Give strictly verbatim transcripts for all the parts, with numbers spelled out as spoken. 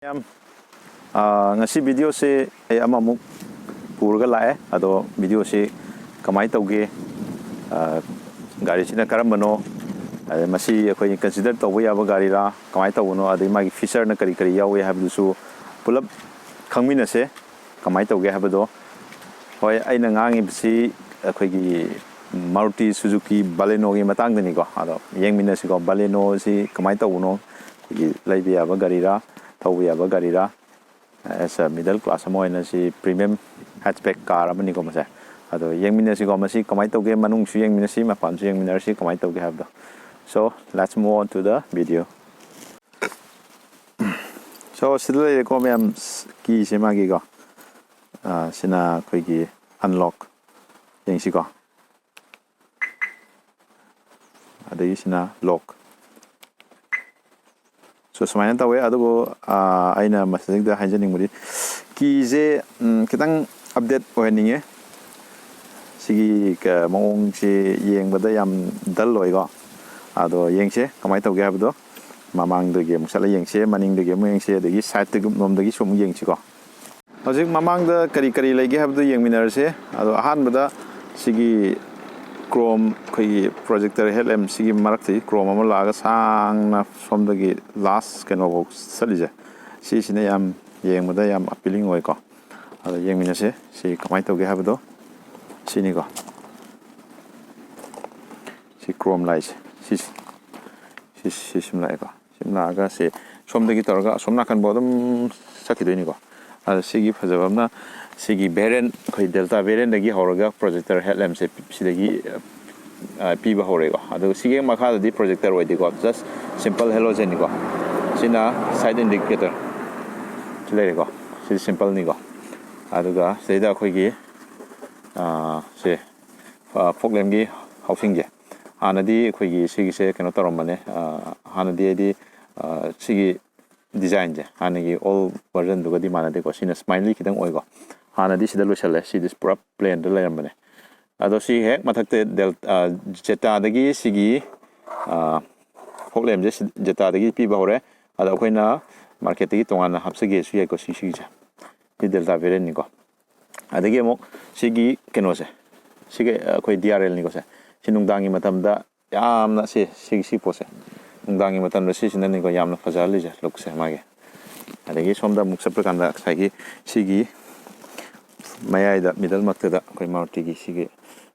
ꯃꯌꯥꯝ, ꯑꯥ, ꯉꯁꯤ ꯚꯤꯗꯤꯑꯣꯁꯦ ꯑꯩ ꯑꯃꯃꯨꯛ ꯄꯨꯔꯒ ꯂꯥꯛꯑꯦ꯫ ꯑꯗꯣ ꯚꯤꯗꯤꯑꯣꯁꯤ ꯀꯃꯥꯏꯅ ꯇꯧꯒꯦ, ꯑꯥ, ꯒꯥꯔꯤꯁꯤꯅ ꯀꯔꯝꯕꯅꯣ, ꯑꯗꯩ ꯃꯁꯤ ꯑꯩꯈꯣꯏ ꯀꯟꯁꯤꯗꯔ ꯇꯧꯕ ꯌꯥꯕ ꯒꯥꯔꯤꯔꯥ, ꯀꯃꯥꯏꯅ ꯇꯧꯕꯅꯣ, ꯑꯗꯩ ꯃꯥꯒꯤ ꯐꯤꯆꯔꯅ ꯀꯔꯤ ꯀꯔꯤ ꯌꯥꯎꯏ ꯍꯥꯏꯕꯗꯨꯁꯨ ꯄꯨꯂꯞ ꯈꯪꯃꯤꯟꯅꯁꯦ꯫ ꯀꯃꯥꯏꯅ ꯇꯧꯒꯦ ꯍꯥꯏꯕꯗꯣ, ꯍꯣꯏ, ꯑꯩꯅ ꯉꯥꯡꯉꯤꯕꯁꯤ ꯑꯩꯈꯣꯏꯒꯤ ꯃꯥꯔꯨꯇꯤ ꯁꯨꯖꯨꯀꯤ ꯕꯥꯂꯦꯅꯣꯒꯤ ꯃꯇꯥꯡꯗꯅꯤꯀꯣ꯫ ꯑꯗꯣ ꯌꯦꯡꯃꯤꯟꯅꯁꯤꯀꯣ, ꯕꯥꯂꯦꯅꯣꯁꯤ ꯀꯃꯥꯏꯅ ꯇꯧꯕꯅꯣ, ꯑꯩꯈꯣꯏꯒꯤ ꯂꯩꯕ ꯌꯥꯕ ꯒꯥꯔꯤꯔꯥ, ꯊꯧꯕ ꯌꯥꯕ ꯒꯥꯔꯤꯔꯥ? As a middle class ꯑꯃ ꯑꯣꯏꯅ ꯁꯤ premium hatchback car ꯑꯃꯅꯤꯀꯣ ꯃꯁꯦ꯫ ꯑꯗꯣ ꯌꯦꯡꯃꯤꯟꯅꯁꯤꯀꯣ, ꯃꯁꯤ ꯀꯃꯥꯏꯅ ꯇꯧꯒꯦ, ꯃꯅꯨꯡꯁꯨ ꯌꯦꯡꯃꯤꯟꯅꯁꯤ, ꯃꯄꯥꯟꯁꯨ ꯌꯦꯡꯃꯤꯟꯅꯔꯁꯤ, ꯀꯃꯥꯏꯅ ꯇꯧꯒꯦ ꯍꯥꯏꯕꯗꯣ꯫ So let's move on to the video. So ꯁꯤꯗ ꯂꯩꯔꯦꯀꯣ ꯃꯌꯥꯝ, ꯀꯤꯁꯦ ꯃꯥꯒꯤꯀꯣ꯫ ꯑꯥ, ꯁꯤꯅ ꯑꯩꯈꯣꯏꯒꯤ unlock, ꯌꯦꯡꯁꯤꯀꯣ꯫ ꯑꯗꯒꯤ ꯁꯤꯅ lock꯫ So ꯁꯨꯃꯥꯏꯅ ꯇꯧꯋꯦ꯫ ꯑꯗꯨꯕꯨ, ꯑꯥ, ꯑꯩꯅ ꯃꯁꯤꯗ ꯍꯥꯏꯖꯅꯤꯡꯕꯗꯤ, ꯀꯤꯁꯦ, ꯎꯝ, ꯈꯤꯇꯪ update ꯑꯣꯏꯍꯟꯅꯤꯡꯉꯦ꯫ ꯁꯤꯒꯤ ꯀ-, ꯃꯑꯣꯡꯁꯤ ꯌꯦꯡꯕꯗ ꯌꯥꯝ dull ꯑꯣꯏꯀꯣ꯫ ꯑꯗꯣ ꯌꯦꯡꯁꯦ ꯀꯃꯥꯏꯅ ꯇꯧꯒꯦ ꯍꯥꯏꯕꯗꯣ꯫ ꯃꯃꯥꯡꯗꯒꯤ ꯑꯃꯨꯛ ꯆꯠꯂ ꯌꯦꯡꯁꯦ, ꯃꯅꯤꯡꯗꯒꯤ ꯑꯃꯨꯛ ꯌꯦꯡꯁꯦ, ꯑꯗꯒꯤ side ꯂꯣꯝꯗꯒꯤꯁꯨ ꯑꯃꯨꯛ ꯌꯦꯡꯁꯤꯀꯣ꯫ ꯍꯧꯖꯤꯛ ꯃꯃꯥꯡꯗ ꯀꯔꯤ ꯀꯔꯤ ꯂꯩꯒꯦ ꯍꯥꯏꯕꯗꯨ ꯌꯦꯡꯃꯤꯟꯅꯔꯁꯦ꯫ ꯑꯗꯣ ꯑꯍꯥꯟꯕꯗ ꯁꯤꯒꯤ chrome, ꯑꯩꯈꯣꯏꯒꯤ projector headlamp ꯁꯤꯒꯤ ꯃꯔꯛꯇꯒꯤ chrome ꯑꯃ ꯂꯥꯛꯑꯒ ꯁꯥꯡꯅ ꯁꯣꯝꯗꯒꯤ last ꯀꯩꯅꯣꯐꯥꯎ ꯆꯠꯂꯤꯁꯦ, ꯁꯤꯁꯤꯅ ꯌꯥꯝ ꯌꯦꯡꯕꯗ ꯌꯥꯝ appealing ꯑꯣꯏꯀꯣ꯫ ꯑꯗꯣ ꯌꯦꯡꯃꯤꯟꯅꯁꯦ ꯁꯤ ꯀꯃꯥꯏꯅ ꯇꯧꯒꯦ ꯍꯥꯏꯕꯗꯣ꯫ ꯁꯤꯅꯤꯀꯣ꯫ ꯁꯤ chrome ꯂꯥꯏꯠꯁꯦ ꯁꯤꯁꯦ, ꯁꯤ, ꯁꯤ ꯁꯨꯝ ꯂꯥꯛꯑꯦꯀꯣ꯫ ꯁꯨꯝ ꯂꯥꯛꯑꯒ ꯁꯤ ꯁꯣꯝꯗꯒꯤ ꯇꯧꯔꯒ ꯑꯁꯣꯝ ꯅꯥꯀꯟꯐꯥꯎ ꯑꯗꯨꯝ ꯆꯠꯈꯤꯗꯣꯏꯅꯤꯀꯣ꯫ ꯑꯗꯣ ꯁꯤꯒꯤ ꯐꯖꯕ ꯑꯃꯅ ꯁꯤꯒꯤ variant, ꯑꯩꯈꯣꯏ Delta variantꯗꯒꯤ ꯍꯧꯔꯒ projector headlampꯁꯦ ꯁꯤꯗꯒꯤ, ꯑ, ꯄꯤꯕ ꯍꯧꯔꯦꯀꯣ꯫ ꯑꯗꯨꯒ ꯁꯤꯒꯤ ꯃꯈꯥꯗꯗꯤ projector ꯑꯣꯏꯗꯦꯀꯣ, just simple halogenꯅꯤꯀꯣ꯫ ꯁꯤꯅ side indicator ꯁꯤ ꯂꯩꯔꯦꯀꯣ꯫ ꯁꯤꯗꯤ simpleꯅꯤꯀꯣ꯫ ꯑꯗꯨꯒ ꯁꯤꯗꯩꯗ ꯑꯩꯈꯣꯏꯒꯤ, ꯑ, ꯁꯦ, ꯑ, fog lampꯀꯤ housingꯁꯦ꯫ ꯍꯥꯟꯅꯗꯤ ꯑꯩꯈꯣꯏꯒꯤ ꯁꯤꯒꯤꯁꯦ ꯀꯩꯅꯣ ꯇꯧꯔꯝꯕꯅꯦ, ꯑ, ꯍꯥꯟꯅꯗꯤ ꯍꯥꯏꯗꯤ, ꯑ, ꯁꯤꯒꯤ designꯁꯦ ꯍꯥꯟꯅꯒꯤ old versionꯗꯨꯒꯗꯤ ꯃꯥꯟꯅꯗꯦꯀꯣ꯫ ꯁꯤꯅ smiley ꯈꯤꯇꯪ ꯑꯣꯏꯀꯣ꯫ ꯍꯥꯟꯅꯗꯤ ꯁꯤꯗ ꯂꯣꯏꯁꯜꯂꯦ, ꯁꯤꯗꯤ ꯄꯨꯔꯥ plainꯗ ꯂꯩꯔꯝꯕꯅꯦ꯫ ꯑꯗꯣ ꯁꯤ ꯍꯦꯛ ꯃꯊꯛꯇ Del-, ꯑ, Zettaꯗꯒꯤ ꯁꯤꯒꯤ, ꯑ, fog lampꯁꯦ ꯁꯤ-, Zettaꯗꯒꯤ ꯄꯤꯕ ꯍꯧꯔꯦ꯫ ꯑꯗꯣ ꯑꯩꯈꯣꯏꯅ ꯃꯥꯔꯀꯦꯠꯇꯒꯤ ꯇꯣꯉꯥꯟꯅ ꯍꯥꯞꯆꯒꯦꯁꯨ ꯌꯥꯏꯀꯣ ꯁꯤ ꯁꯤꯒꯤꯁꯦ꯫ ꯁꯤ ꯗꯦꯜꯇꯥ ꯚꯦꯔꯤꯌꯦꯟꯅꯤꯀꯣ꯫ ꯑꯗꯒꯤ ꯑꯃꯨꯛ ꯁꯤꯒꯤ ꯀꯩꯅꯣꯁꯦ, ꯁꯤꯒꯤ ꯑꯩꯈꯣꯏ ꯗꯤ ꯑꯥꯔ ꯑꯦꯜꯅꯤꯀꯣ ꯁꯦ꯫ ꯁꯤ ꯅꯨꯡꯗꯥꯡꯒꯤ ꯃꯇꯝꯗ ꯌꯥꯝꯅ ꯁꯤ ꯁꯤꯒꯤ ꯁꯤ ꯄꯣꯠꯁꯦ ꯅꯨꯡꯗꯥꯡꯒꯤ ꯃꯇꯝꯗ ꯁꯤꯁꯤꯅꯅꯤꯀꯣ ꯌꯥꯝꯅ ꯐꯖꯍꯜꯂꯤꯁꯦ ꯂꯨꯛꯁꯦ ꯃꯥꯒꯤ꯫ ꯑꯗꯒꯤ ꯁꯣꯝꯗ ꯑꯃꯨꯛ ꯆꯠꯄ ꯀꯥꯟꯗ ꯉꯁꯥꯏꯒꯤ ꯁꯤꯒꯤ ꯃꯌꯥꯏꯗ ꯃꯤꯗꯜꯃꯛꯇꯗ ꯑꯩꯈꯣꯏ ꯃꯥꯔꯨꯇꯤꯒꯤ ꯁꯤꯒꯤ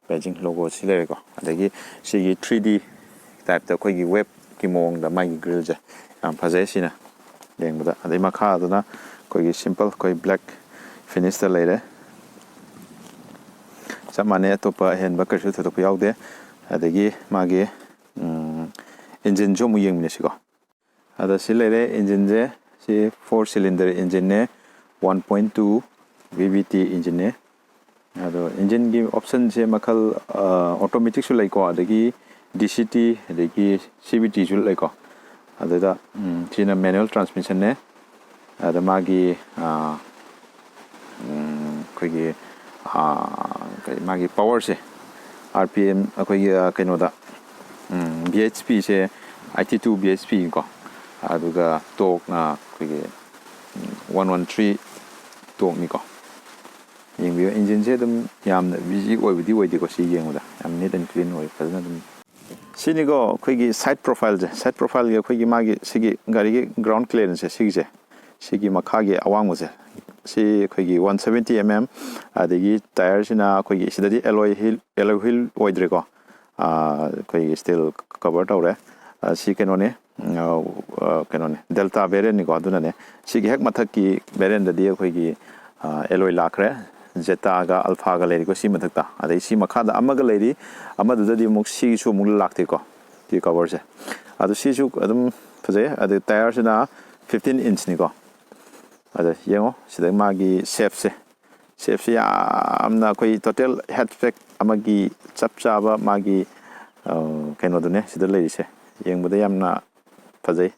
ꯕꯦꯖꯤꯡ ꯂꯣꯒꯣꯁꯤ ꯂꯩꯔꯦꯀꯣ꯫ ꯑꯗꯒꯤ ꯁꯤꯒꯤ ꯊ꯭ꯔꯤ ꯗꯤ ꯇꯥꯏꯞꯇ ꯑꯩꯈꯣꯏꯒꯤ ꯋꯦꯕꯀꯤ ꯃꯑꯣꯡꯗ ꯃꯥꯒꯤ ꯒ꯭ꯔꯤꯜꯁꯦ ꯌꯥꯝ ꯐꯖꯩ꯫ ꯁꯤꯅ ꯌꯦꯡꯕꯗ꯫ ꯑꯗꯩ ꯃꯈꯥꯗꯨꯅ ꯑꯩꯈꯣꯏꯒꯤ ꯁꯤꯝꯄꯜ ꯑꯩꯈꯣꯏ ꯕ꯭ꯂꯦꯛ ꯐꯤꯅꯤꯁꯇ ꯂꯩꯔꯦ꯫ ꯆꯞ ꯃꯥꯟꯅꯩ, ꯑꯇꯣꯞꯄ ꯑꯍꯦꯟꯕ ꯀꯔꯤꯁꯨ ꯊꯣꯏꯗꯣꯛꯄ ꯌꯥꯎꯗꯦ꯫ ꯑꯗꯒꯤ ꯃꯥꯒꯤ ꯏꯟꯖꯤꯟꯁꯨ ꯑꯃꯨꯛ ꯌꯦꯡꯃꯤꯟꯅꯁꯤꯀꯣ꯫ ꯑꯗ ꯁꯤ ꯂꯩꯔꯦ ꯏꯟꯖꯤꯟꯁꯦ꯫ ꯁꯤ ꯐꯣꯔ ꯁꯤꯂꯤꯟꯗꯔ ꯏꯟꯖꯤꯟꯅꯦ, one point two V V T ꯏꯟꯖꯤꯟꯅꯦ꯫ ꯑꯗꯣ ꯏꯟꯖꯤꯟꯒꯤ ꯑꯣꯞꯁꯟꯁꯦ ꯃꯈꯜ ꯑꯣꯇꯣꯃꯦꯇꯤꯛꯁꯨ ꯂꯩꯀꯣ, ꯑꯗꯒꯤ ꯗꯤ ꯁꯤ ꯇꯤ, ꯑꯗꯒꯤ ꯁꯤ ꯚꯤ ꯇꯤꯁꯨ ꯂꯩꯀꯣ꯫ ꯑꯗꯨꯗ ꯁꯤꯅ ꯃꯦꯅꯨꯋꯦꯜ ꯇ꯭ꯔꯥꯟꯁꯃꯤꯁꯟꯅꯦ꯫ ꯑꯗ ꯃꯥꯒꯤ ꯑꯩꯈꯣꯏꯒꯤ ꯀꯔꯤ ꯃꯥꯒꯤ ꯄꯋꯥꯔꯁꯦ, ꯑꯥꯔ ꯄꯤ ꯑꯦꯝ ꯑꯩꯈꯣꯏꯒꯤ ꯀꯩꯅꯣꯗ ꯚꯤ ꯑꯩꯆ ꯄꯤꯁꯦ ꯑꯥꯏꯠꯇꯤ ꯇꯨ ꯚꯤ ꯑꯩꯆ ꯄꯤꯅꯤꯀꯣ꯫ ꯑꯗꯨꯒ ꯇꯣꯛꯅ ꯑꯩꯈꯣꯏꯒꯤ ꯋꯥꯟ ꯋꯥꯟ ꯊ꯭ꯔꯤ ꯇꯣꯛꯅꯤꯀꯣ꯫ ꯌꯦꯡꯕꯤꯌꯨ, ꯏꯟꯖꯤꯟꯁꯦ ꯑꯗꯨꯝ ꯌꯥꯝꯅ ꯕꯤꯖꯤ ꯑꯣꯏꯕꯗꯤ ꯑꯣꯏꯗꯦꯀꯣ꯫ ꯁꯤ ꯌꯦꯡꯕꯗ ꯌꯥꯝ ꯅꯤꯠ ꯑꯦꯟ ꯀ꯭ꯂꯤꯟ ꯑꯣꯏ, ꯐꯖꯅ ꯑꯗꯨꯝ꯫ ꯁꯤꯅꯤꯀꯣ ꯑꯩꯈꯣꯏꯒꯤ ꯁꯥꯏꯠ ꯄ꯭ꯔꯣꯐꯥꯏꯜꯁꯦ꯫ ꯁꯥꯏꯠ ꯄ꯭ꯔꯣꯐꯥꯏꯜꯒꯤ ꯑꯩꯈꯣꯏꯒꯤ ꯃꯥꯒꯤ ꯁꯤꯒꯤ ꯒꯥꯔꯤꯒꯤ ꯒ꯭ꯔꯥꯎꯟ ꯀ꯭ꯂꯤꯌꯥꯔꯦꯟꯁꯁꯦ ꯁꯤꯒꯤꯁꯦ, ꯁꯤꯒꯤ ꯃꯈꯥꯒꯤ ꯑꯋꯥꯡꯕꯁꯦ, ꯁꯤ ꯑꯩꯈꯣꯏꯒꯤ ꯋꯥꯟ ꯁꯕꯦꯟꯇꯤ ꯑꯦꯝ ꯑꯦꯝ꯫ ꯑꯗꯒꯤ ꯇꯥꯌꯔꯁꯤꯅ ꯑꯩꯈꯣꯏꯒꯤ ꯁꯤꯗꯗꯤ ꯑꯦꯂꯣꯏ ꯍꯤꯜ, ꯑꯦꯂꯣꯏ ꯍꯤꯜ ꯑꯣꯏꯗ꯭ꯔꯦꯀꯣ꯫ ꯑꯩꯈꯣꯏꯒꯤ ꯁ꯭ꯇꯤꯜ ꯀꯕꯔ ꯇꯧꯔꯦ꯫ ꯁꯤ ꯀꯩꯅꯣꯅꯦ, ꯀꯩꯅꯣꯅꯦ, ꯗꯦꯜꯇꯥ ꯚꯦꯔꯤꯌꯟꯅꯤꯀꯣ꯫ ꯑꯗꯨꯅꯅꯦ ꯁꯤꯒꯤ ꯍꯦꯛ ꯃꯊꯛꯀꯤ ꯚꯦꯔꯤꯌꯟꯗꯗꯤ ꯑꯩꯈꯣꯏꯒꯤ ꯑꯦꯂꯣꯏ ꯂꯥꯛꯈ꯭ꯔꯦ꯫ ꯖꯦꯇꯥꯒ ꯑꯜꯐꯥꯒ ꯂꯩꯔꯤꯀꯣ ꯁꯤ ꯃꯊꯛꯇ꯫ ꯑꯗꯩ ꯁꯤ ꯃꯈꯥꯗ ꯑꯃꯒ ꯂꯩꯔꯤ, ꯑꯃꯗꯨꯗꯗꯤ ꯑꯃꯨꯛ ꯁꯤꯒꯤꯁꯨ ꯑꯃꯨꯛ ꯂꯥꯛꯇꯦꯀꯣ ꯁꯤ ꯀꯕꯔꯁꯦ꯫ ꯑꯗꯨ ꯁꯤꯁꯨ ꯑꯗꯨꯝ ꯐꯖꯩ꯫ ꯑꯗꯨ ꯇꯥꯌꯔꯁꯤꯅ ꯐꯤꯐꯇꯤꯟ ꯏꯟꯆꯅꯤꯀꯣ꯫ ꯑꯗ ꯌꯦꯡꯉꯣ ꯁꯤꯗ ꯃꯥꯒꯤ ꯁꯦꯞꯁꯦ, ꯁꯦꯞꯁꯦ ꯌꯥꯝꯅ ꯑꯩꯈꯣꯏ ꯇꯣꯇꯦꯜ ꯍꯦꯠꯕꯦꯛ ꯑꯃꯒꯤ ꯆꯞ ꯆꯥꯕ ꯃꯥꯒꯤ ꯀꯩꯅꯣꯗꯨꯅꯦ ꯁꯤꯗ ꯂꯩꯔꯤꯁꯦ꯫ ꯌꯦꯡꯕꯗ ꯌꯥꯝꯅ ꯐꯖꯩ꯫